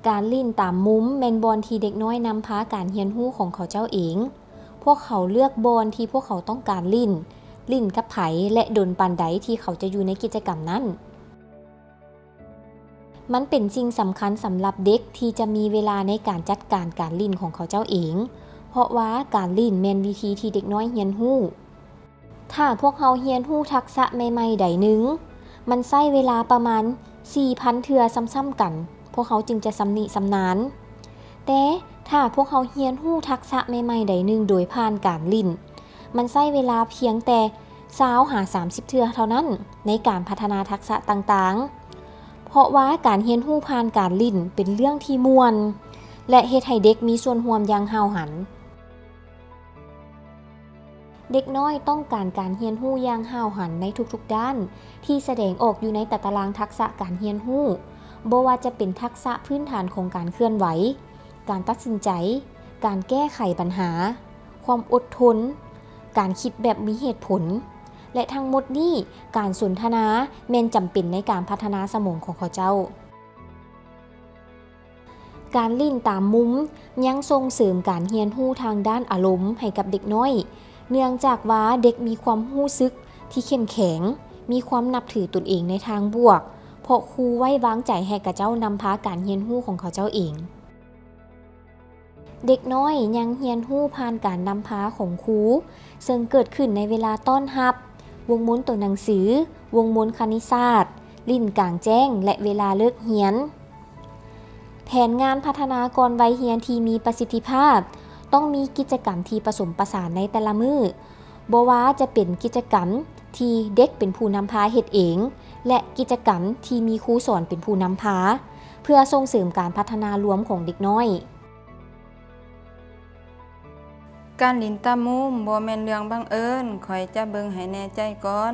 ການຫຼິ້ນຕາມມຸມແມ່ນບ່ອນທີ່ເດັກນ້ອຍນຳພາການຮຽນຮູ້ຂອງເຂົາເຈົ້າເອງ. ພວກເຂົາເລືອກບ່ອນທີ່ພວກເຂົາຕ້ອງການຫຼິ້ນ, ຫຼິ້ນກັບໃຜ ແລະ ດົນປານໃດທີ່ເຂົາຈະຢູ່ໃນກິດຈະກຳນັ້ນ. ມັນເປັນສິ່ງສຳຄັນສຳລັບເດັກທີ່ຈະມີເວລາໃນການຈັດການການຫຼິ້ນຂອງເຂົາເຈົ້າເອງ, ເພາະວ່າການຫຼິ້ນແມ່ນວິທີທີ່ເດັກນ້ອຍຮຽນຮູ້. ຖ້າພວກເຮົາຮຽນຮູ້ທັກສະໃໝ່ໆໃດໜຶ່ງ, ມັນໃຊ້ເວລາປະມານສີ່ພັນເທື່ອຊ້ຳໆກັນ, ພວກເຮົາຈຶ່ງຈະຊຳນິຊຳນານ. ແຕ່ຖ້າພວກເຮົາຮຽນຮູ້ທັກສະໃໝ່ໆໃດໜຶ່ງໂດຍຜ່ານການຫຼິ້ນ, ມັນໃຊ້ເວລາພຽງແຕ່ຊາວຫາສາມສິບເທື່ອເທົ່ານັ້ນ ໃນການພັດທະນາທັກສະຕ່າງໆ, ເພາະວ່າການຮຽນຮູ້ຜ່ານການຫຼິ້ນເປັນເລື່ອງທີ່ມ່ວນ ແລະ ເຮັດໃຫ້ເດັກມີສ່ວນຮ່ວມຢ່າງຫ້າວຫັນ. ເດັກນ້ອຍຕ້ອງການການຮຽນຮູ້ຢ່າງຫ້າວຫັນໃນທຸກໆດ້ານທີ່ສະແດງອອກຢູ່ໃນຕາຕະລາງທັກສະການຮຽນຮູ້, ບໍ່ວ່າຈະເປັນທັກສະພື້ນຖານຂອງການເຄື່ອນໄຫວ, ການຕັດສິນໃຈ, ການແກ້ໄຂບັນຫາ, ຄວາມອົດທົນ, ການຄິດແບບມີເຫດຜົນ ແລະ ທັງໝົດນີ້, ການສົນທະນາແມ່ນຈຳເປັນໃນການພັດທະນາສະໝອງຂອງເຂົາເຈົ້າ. ການຫຼິ້ນຕາມມຸມຍັງສົ່ງເສີມການຮຽນຮູ້ທາງດ້ານອາລົມໃຫ້ກັບເດັກນ້ອຍ, ເນື່ອງຈາກວ່າເດັກມີຄວາມຮູ້ສຶກທີ່ເຂັ້ມແຂງ, ມີຄວາມນັບຖືຕົນເອງໃນທາງບວກ, ເພາະຄູໄວ້ວາງໃຈໃຫ້ຂະເຈົ້ານຳພາການຮຽນຮູ້ຂອງເຂົາເຈົ້າເອງ. ເດັກນ້ອຍຍັງຮຽນຮູ້ຜ່ານການນຳພາຂອງຄູ, ເຊິ່ງເກີດຂຶ້ນໃນເວລາຕ້ອນຮັບ, ວົງມົນຕົວໜັງສື, ວົງມົນຄະນິດສາດ, ຫຼິ້ນກາງແຈ້ງ ແລະ ເວລາເລີກຮຽນ. ແຜນງານພັດທະນາກ່ອນໄວຮຽນທີ່ມີປະສິດທິພາບ ຕ້ອງມີກິດຈະກຳທີ່ປະສົມປະສານໃນແຕ່ລະມື້, ບໍ່ວ່າຈະເປັນກິດຈະກຳທີ່ເດັກເປັນຜູ້ນຳພາເຮັດເອງ ແລະ ກິດຈະກຳທີ່ມີຄູສອນເປັນຜູ້ນຳພາ, ເພື່ອສົ່ງເສີມການພັດທະນາລວມຂອງເດັກນ້ອຍ. ການຫຼິ້ນຕາມຸມບໍ່ແມ່ນເລື່ອງບັງເອີນ. ຂ້ອຍຈະເບິ່ງໃຫ້ແນ່ໃຈກ່ອນ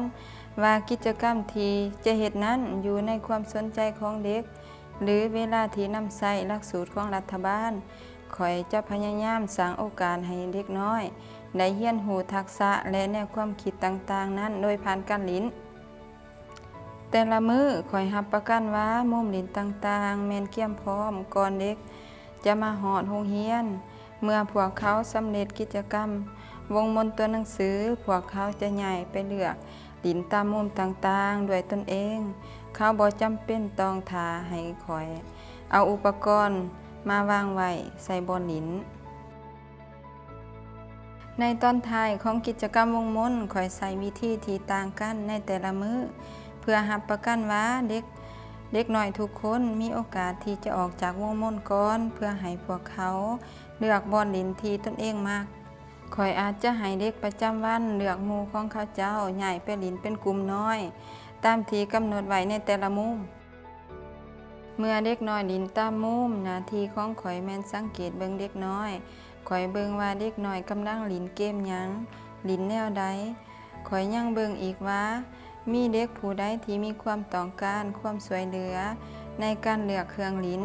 ວ່າກິດຈະກຳທີ່ຈະເຮັດນັ້ນຢູ່ໃນຄວາມສົນໃຈຂອງເດັກ ຫຼື ເວລາທີ່ນຳໃຊ້ຫຼັກສູດຂອງລັດຖະບານ. ຂ້ອຍຈະພະຍາຍາມສ້າງໂອກາດໃຫ້ເດັກນ້ອຍໄດ້ຮຽນຮູ້ທັກສະ ແລະ ແນວຄວາມຄິດຕ່າງໆນັ້ນໂດຍຜ່ານການຫຼິ້ນ. ແຕ່ລະມື້ ຂ້ອຍຮັບປະກັນວ່າມຸມຫຼິ້ນຕ່າງໆແມ່ນກຽມພ້ອມກ່ອນເດັກຈະມາຮອດໂຮງຮຽນ. ເມື່ອພວກເຂົາສຳເລັດກິດຈະກຳວົງມົນຕົວໜັງສື, ພວກເຂົາຈະຍ້າຍໄປເລືອກຫຼິ້ນຕາມມຸມຕ່າງໆດ້ວຍຕົນເອງ. ເຂົາບໍ່ຈຳເປັນຕ້ອງຖ້າໃຫ້ຂ້ອຍເອົາອຸປະກອນມາວາງໄວ້ໃສ່ບ່ອນຫຼິ້ນ. ໃນຕອນທ້າຍຂອງກິດຈະກຳວົງມົນ, ຂ້ອຍໃຊ້ວິທີທີ່ຕ່າງກັນໃນແຕ່ລະມື້ ເພື່ອຮັບປະກັນວ່າເດັກ, ເດັກນ້ອຍທຸກຄົນມີໂອກາດທີ່ຈະອອກຈາກວົງມົນກ່ອນ ເພື່ອໃຫ້ພວກເຂົາເລືອກບ່ອນຫຼິ້ນທີ່ຕົນເອງມັກ. ຂ້ອຍອາດຈະໃຫ້ເດັກປະຈຳວັນເລືອກໝູ່ຂອງເຂົາເຈົ້າຍ້າຍໄປຫຼິ້ນເປັນກຸ່ມນ້ອຍ ຕາມທີ່ກຳນົດໄວ້ໃນແຕ່ລະມຸມ. ເມື່ອເດັກນ້ອຍຫຼິ້ນຕາມມຸມ, ໜ້າທີ່ຂອງຂ້ອຍແມ່ນສັງເກດເບິ່ງເດັກນ້ອຍ. ຂ້ອຍເບິ່ງວ່າເດັກນ້ອຍກຳລັງຫຼິ້ນເກມຫຍັງ, ຫຼິ້ນແນວໃດ. ຂ້ອຍຍັງເບິ່ງອີກວ່າມີເດັກຜູ້ໃດທີ່ມີຄວາມຕ້ອງການຄວາມຊ່ວຍເຫຼືອໃນການເລືອກເຄື່ອງຫຼິ້ນ.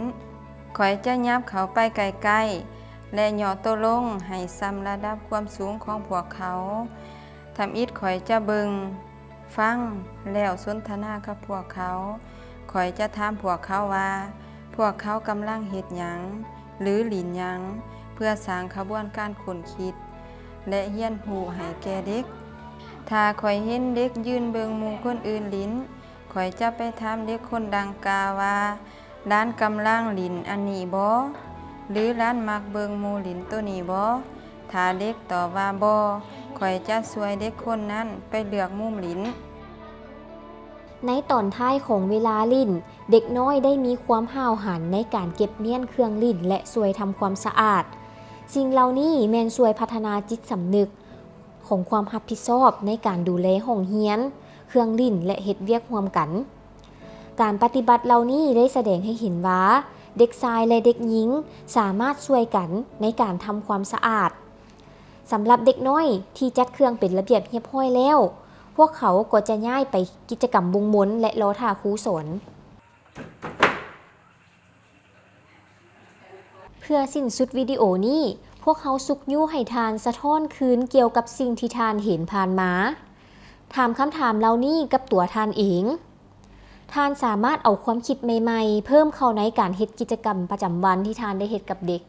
ຂ້ອຍຈະຫຍັບເຂົ້າໄປໃກ້ໆ ແລະ ຫຍໍ້ໂຕລົງໃຫ້ຊ່ຳລະດັບຄວາມສູງຂອງພວກເຂົາ. ທຳອິດຂ້ອຍຈະເບິ່ງ ຟັງແລ້ວສົນທະນາກັບພວກເຂົາ. ຂ້ອຍຈະຖາມພວກເຂົາວ່າ ພວກເຂົາກຳລັງເຮັດຫຍັງ ຫຼື ຫຼິ້ນຫຍັງ ເພື່ອສ້າງຂະບວນການຄົ້ນຄິດ ແລະ ຮຽນຮູ້ໃຫ້ແກ່ເດັກ. ຖ້າຂ້ອຍເຫັນເດັກຢືນເບິ່ງໝູ່ຄົນອື່ນຫຼິ້ນ, ຂ້ອຍຈະໄປຖາມເດັກຄົນດັ່ງກ່າວວ່າ ຫຼານກຳລັງຫຼິ້ນອັນນີ້ບໍ? ຫຼື ຫຼານມັກເບິ່ງໝູ່ຫຼິ້ນໂຕນີ້ບໍ? ຖ້າເດັກຕອບວ່າບໍ່, ຂ້ອຍຈະຊ່ວຍເດັກຄົນນັ້ນໄປເລືອກມຸມຫຼິ້ນ. ໃນຕອນທ້າຍຂອງເວລາຫຼິ້ນ, ເດັກນ້ອຍໄດ້ມີຄວາມຫ້າວຫັນໃນການເກັບມ້ຽນເຄື່ອງຫຼິ້ນ ແລະ ຊ່ວຍທຳຄວາມສະອາດ. ສິ່ງເຫຼົ່ານີ້ແມ່ນຊ່ວຍພັດທະນາຈິດສຳນຶກ ຂອງຄວາມຮັບຜິດຊອບໃນການດູແລຫ້ອງຮຽນ, ເຄື່ອງຫຼິ້ນ ແລະ ເຮັດວຽກຮ່ວມກັນ. ການປະຕິບັດເຫຼົ່ານີ້ໄດ້ສະແດງໃຫ້ເຫັນວ່າ ເດັກຊາຍ ແລະ ເດັກຍິງສາມາດຊ່ວຍກັນໃນການທຳຄວາມສະອາດ. ສຳລັບເດັກນ້ອຍທີ່ຈັດເຄື່ອງເປັນລະບຽບຮຽບຮ້ອຍແລ້ວ, ພວກເຂົາກໍຈະຍ້າຍໄປກິດຈະກຳວົງມົນ ແລະ ລໍຖ້າຄູສອນ. ເພື່ອສິ້ນສຸດວິດີໂອນີ້, ພວກເຮົາຊຸກຍູ້ໃຫ້ທ່ານສະທ້ອນຄືນກ່ຽວກັບສິ່ງທີ່ທ່ານເຫັນຜ່ານມາ. ຖາມຄຳຖາມເຫຼົ່ານີ້ກັບຕົວທ່ານເອງ. ທ່ານສາມາດເອົາຄວາມຄິດໃໝ່ໆ ເພີ່ມເຂົ້າໃນການເຮັດກິດຈະກຳປະຈຳວັນທີ່ທ່ານໄດ້ເຮັດກັບເດັກ.